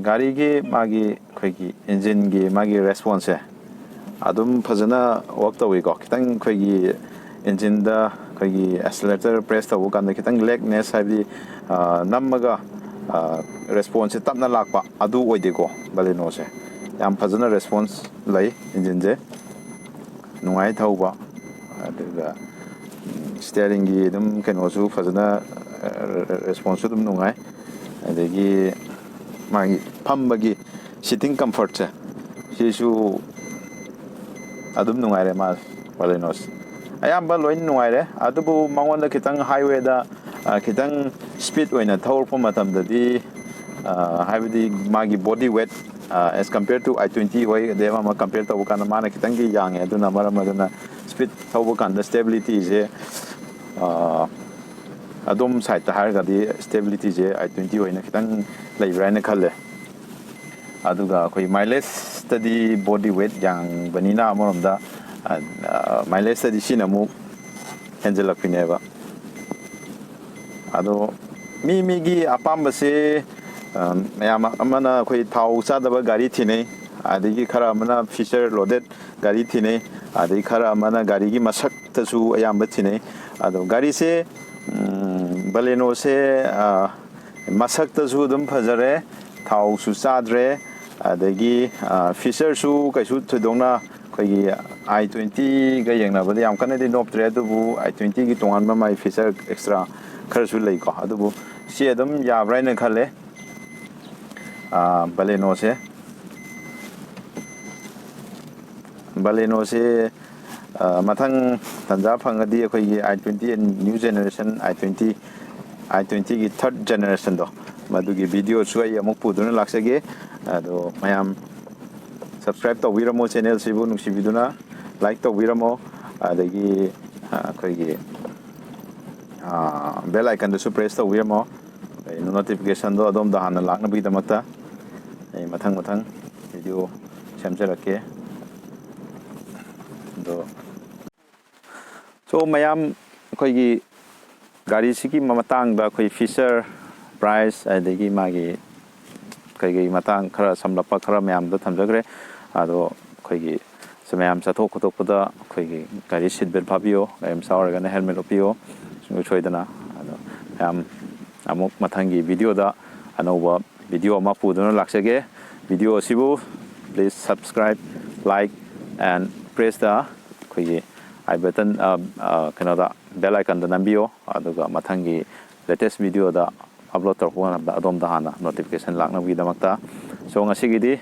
ꯒꯥꯔꯤꯒꯤ ꯃꯥꯒꯤ ꯑꯩꯈꯣꯏꯒꯤ ꯏꯟꯖꯤꯟꯒꯤ ꯃꯥꯒꯤ ꯔꯦꯁꯄꯣꯟꯁꯁꯦ ꯑꯗꯨꯝ ꯐꯖꯅ ꯋꯥꯛ ꯇꯧꯋꯤꯀꯣ꯫ ꯈꯤꯇꯪ ꯑꯩꯈꯣꯏꯒꯤ ꯏꯟꯖꯤꯟꯗ ꯑꯩꯈꯣꯏꯒꯤ ꯑꯦꯛꯁꯤꯂꯦꯇꯔ ꯄ꯭ꯔꯦꯁ ꯇꯧꯕ ꯀꯥꯟꯗ ꯈꯤꯇꯪ ꯂꯦꯛꯅꯦꯁ, ꯍꯥꯏꯕꯗꯤ, ꯑ, ꯅꯝꯃꯒ, ꯑ, ꯔꯦꯁꯄꯣꯟꯁꯁꯦ ꯇꯞꯅ ꯂꯥꯛꯄ, ꯑꯗꯨ ꯑꯣꯏꯗꯦꯀꯣ ꯕꯂꯦꯅꯣꯁꯦ꯫ ꯌꯥꯝ ꯐꯖꯅ ꯔꯦꯁꯄꯣꯟꯁ ꯂꯩ ꯏꯟꯖꯤꯟꯁꯦ, ꯅꯨꯡꯉꯥꯏ ꯊꯧꯕ꯫ ꯑꯗꯨꯒ ꯁ꯭ꯇꯤꯌꯥꯔꯤꯡꯒꯤ ꯑꯗꯨꯝ ꯀꯩꯅꯣꯁꯨ ꯐꯖꯅ, ꯑ, ꯔꯦꯁꯄꯣꯟꯁꯁꯨ ꯑꯗꯨꯝ ꯅꯨꯡꯉꯥꯏ꯫ ꯑꯗꯒꯤ ꯃꯥꯒꯤ ꯐꯝꯕꯒꯤ ꯁꯤꯇꯤꯡ ꯀꯝꯐꯔꯠꯁꯦ ꯁꯤꯁꯨ ꯑꯗꯨꯝ ꯅꯨꯡꯉꯥꯏꯔꯦ꯫ ꯃꯥ ꯕꯂꯦꯅꯣꯁꯦ ꯑꯌꯥꯝꯕ ꯂꯣꯏ ꯅꯨꯡꯉꯥꯏꯔꯦ꯫ ꯑꯗꯨꯕꯨ ꯃꯉꯣꯟꯗ ꯈꯤꯇꯪ ꯍꯥꯏꯋꯦꯗ, ꯑ, ꯈꯤꯇꯪ ꯁ꯭ꯄꯤꯠ ꯑꯣꯏꯅ ꯊꯧꯔꯛꯄ ꯃꯇꯝꯗꯗꯤ, ꯑ, ꯍꯥꯏꯕꯗꯤ ꯃꯥꯒꯤ ꯕꯣꯗꯤ ꯋꯦꯠ, ꯑꯦꯁ ꯀꯝꯄꯤꯌꯔ ꯇꯨ ꯑꯥꯏ ꯇ꯭ꯋꯦꯟꯇꯤ ꯍꯣꯏ ꯑꯗꯩ ꯑꯃ ꯑꯃ ꯀꯝꯄꯤꯌꯔ ꯇꯧꯕ ꯀꯥꯟꯗ ꯃꯥꯅ ꯈꯤꯇꯪꯗꯤ ꯌꯥꯡꯉꯦ꯫ ꯑꯗꯨꯅ ꯃꯔꯝ ꯑꯗꯨꯅ ꯁ꯭ꯄꯤꯠ ꯊꯧꯕ ꯀꯥꯟꯗ ꯁ꯭ꯇꯦꯕꯤꯂꯤꯇꯤꯁꯦ, ꯑ, ꯑꯗꯣꯝ ꯁꯥꯏꯠꯇ ꯍꯥꯏꯔꯒꯗꯤ ꯁ꯭ꯇꯦꯕꯤꯂꯤꯇꯤꯁꯦ ꯑꯥꯏ ꯇ꯭ꯋꯦꯟꯇꯤ ꯑꯣꯏꯅ ꯈꯤꯇꯪ ꯂꯩꯕ꯭ꯔꯥ ꯍꯥꯏꯅ ꯈꯜꯂꯦ꯫ ꯑꯗꯨꯒ ꯑꯩꯈꯣꯏ ꯃꯥꯏꯂꯦꯖꯇꯗꯤ ꯕꯣꯗꯤ ꯋꯦꯠ ꯌꯥꯡꯕꯅꯤꯅ ꯑꯃꯔꯣꯝꯗ, ꯑ, ꯃꯥꯏꯂꯦꯖꯇꯗꯤ ꯁꯤꯅ ꯑꯃꯨꯛ ꯍꯦꯟꯖꯜꯂꯛꯄꯤꯅꯦꯕ꯫ ꯑꯗꯣ ꯃꯤ ꯃꯤꯒꯤ ꯑꯄꯥꯝꯕꯁꯦ, ꯑ, ꯃꯌꯥꯝ ꯑꯃꯅ ꯑꯩꯈꯣꯏ ꯊꯥꯎ ꯆꯥꯗꯕ ꯒꯥꯔꯤ ꯊꯤꯅꯩ, ꯑꯗꯒꯤ ꯈꯔ ꯑꯃꯅ ꯐꯤꯆꯔ ꯂꯣꯗꯦꯠ ꯒꯥꯔꯤ ꯊꯤꯅꯩ, ꯑꯗꯩ ꯈꯔ ꯑꯃꯅ ꯒꯥꯔꯤꯒꯤ ꯃꯁꯛꯇꯁꯨ ꯑꯌꯥꯝꯕ ꯊꯤꯅꯩ꯫ ꯑꯗꯣ ꯒꯥꯔꯤꯁꯦ, ꯎꯝ, ꯕꯂꯦꯅꯣꯁꯦ ꯃꯁꯛꯇꯁꯨ ꯑꯗꯨꯝ ꯐꯖꯔꯦ, ꯊꯥꯎꯁꯨ ꯆꯥꯗ꯭ꯔꯦ, ꯑꯗꯒꯤ ꯐꯤꯆꯔꯁꯨ ꯀꯩꯁꯨ ꯊꯣꯏꯗꯣꯛꯅ ꯑꯩꯈꯣꯏꯒꯤ ꯑꯥꯏ ꯇ꯭ꯋꯦꯟꯇꯤꯒ ꯌꯦꯡꯅꯕꯗ ꯌꯥꯝ ꯀꯟꯅꯗꯤ ꯅꯣꯞꯇ꯭ꯔꯦ꯫ ꯑꯗꯨꯕꯨ ꯑꯥꯏ ꯇ꯭ꯋꯦꯟꯇꯤꯒꯤ ꯇꯣꯉꯥꯟꯕ ꯃꯥꯏ ꯐꯤꯆꯔ ꯑꯦꯛꯁꯇ꯭ꯔꯥ ꯈꯔꯁꯨ ꯂꯩꯀꯣ꯫ ꯑꯗꯨꯕꯨ ꯁꯤ ꯑꯗꯨꯝ ꯌꯥꯕ꯭ꯔꯥ ꯍꯥꯏꯅ ꯈꯜꯂꯦ꯫ ꯕꯂꯦꯅꯣꯁꯦ ꯕꯂꯦꯅꯣꯁꯦ ꯃꯊꯪ ꯇꯟꯖꯥ ꯐꯪꯉꯗꯤ ꯑꯩꯈꯣꯏꯒꯤ I twenty and new generation I twenty I ꯇ꯭ꯋꯦꯟꯇꯤꯒꯤ ꯊꯥꯔꯠ ꯖꯦꯅꯦꯔꯦꯁꯟꯗꯣ, ꯃꯗꯨꯒꯤ ꯚꯤꯗꯤꯑꯣꯁꯨ ꯑꯩ ꯑꯃꯨꯛ ꯄꯨꯗꯨꯅ ꯂꯥꯛꯆꯒꯦ꯫ ꯑꯗꯣ ꯃꯌꯥꯝ ꯁꯕꯁꯀ꯭ꯔꯥꯏꯕ ꯇꯧꯕꯤꯔꯝꯃꯣ, ꯆꯦꯅꯦꯜꯁꯤꯕꯨ ꯅꯨꯡꯁꯤꯕꯤꯗꯨꯅ ꯂꯥꯏꯛ ꯇꯧꯕꯤꯔꯝꯃꯣ, ꯑꯗꯒꯤ ꯑꯩꯈꯣꯏꯒꯤ ꯕꯦꯜ ꯑꯥꯏꯀꯟꯗꯨꯁꯨ ꯄ꯭ꯔꯦꯁ ꯇꯧꯕꯤꯔꯝꯃꯣ꯫ ꯅꯣꯇꯤꯐꯤꯀꯦꯁꯟꯗꯣ ꯑꯗꯣꯝꯗ ꯍꯥꯟꯅ ꯂꯥꯛꯅꯕꯒꯤꯗꯃꯛꯇ ꯑꯩ ꯃꯊꯪ ꯃꯊꯪ ꯚꯤꯗꯤꯑꯣ ꯁꯦꯝꯖꯔꯛꯀꯦ꯫ ꯑꯗꯣ ꯁꯣ ꯃꯌꯥꯝ, ꯑꯩꯈꯣꯏꯒꯤ ꯒꯥꯔꯤꯁꯤꯒꯤ ꯃꯇꯥꯡꯗ ꯑꯩꯈꯣꯏ ꯐꯤꯆꯔ, ꯄ꯭ꯔꯥꯏꯁ, ꯑꯗꯒꯤ ꯃꯥꯒꯤ ꯀꯩꯀꯩ ꯃꯇꯥꯡ ꯈꯔ ꯁꯝꯂꯞꯄ ꯈꯔ ꯃꯌꯥꯝꯗ ꯊꯝꯖꯈ꯭ꯔꯦ꯫ ꯑꯗꯣ ꯑꯩꯈꯣꯏꯒꯤ ꯁꯤ ꯃꯌꯥꯝ ꯆꯠꯊꯣꯛ ꯈꯣꯠꯇꯣꯛꯄꯗ ꯑꯩꯈꯣꯏꯒꯤ ꯒꯥꯔꯤ ꯁꯤꯠ ꯕꯦꯜ ꯐꯥꯕꯤꯌꯣ, ꯒꯥꯔꯤ ꯃꯆꯥ ꯑꯣꯏꯔꯒꯅ ꯍꯦꯜꯃꯦꯠ ꯎꯞꯄꯤꯌꯣ, ꯁꯨꯡꯁꯣꯏ ꯁꯣꯏꯗꯅ꯫ ꯑꯗꯣ ꯃꯌꯥꯝ ꯑꯃꯨꯛ ꯃꯊꯪꯒꯤ ꯚꯤꯗꯤꯑꯣꯗ ꯑꯅꯧꯕ ꯚꯤꯗꯤꯑꯣ ꯑꯃ ꯄꯨꯗꯨꯅ ꯂꯥꯛꯆꯒꯦ꯫ ꯚꯤꯗꯤꯑꯣ ꯑꯁꯤꯕꯨ please subscribe, like and press the ꯑꯩꯈꯣꯏꯒꯤ ꯑꯥꯏ ꯕꯇꯟ, ꯀꯩꯅꯣꯗ, ꯕꯦꯜ ꯑꯥꯏꯀꯟꯗ ꯅꯝꯕꯤꯌꯣ꯫ ꯑꯗꯨꯒ ꯃꯊꯪꯒꯤ ꯂꯦꯇꯦꯁ ꯚꯤꯗꯤꯑꯣꯗ ꯑꯞꯂꯣꯗ ꯇꯧꯔꯛꯄ ꯃꯇꯝꯗ ꯑꯗꯣꯝꯗ ꯍꯥꯟꯅ ꯅꯣꯇꯤꯐꯤꯀꯦꯁꯟ ꯂꯥꯛꯅꯕꯒꯤꯗꯃꯛꯇ꯫ ꯁꯣ ꯉꯁꯤꯒꯤꯗꯤ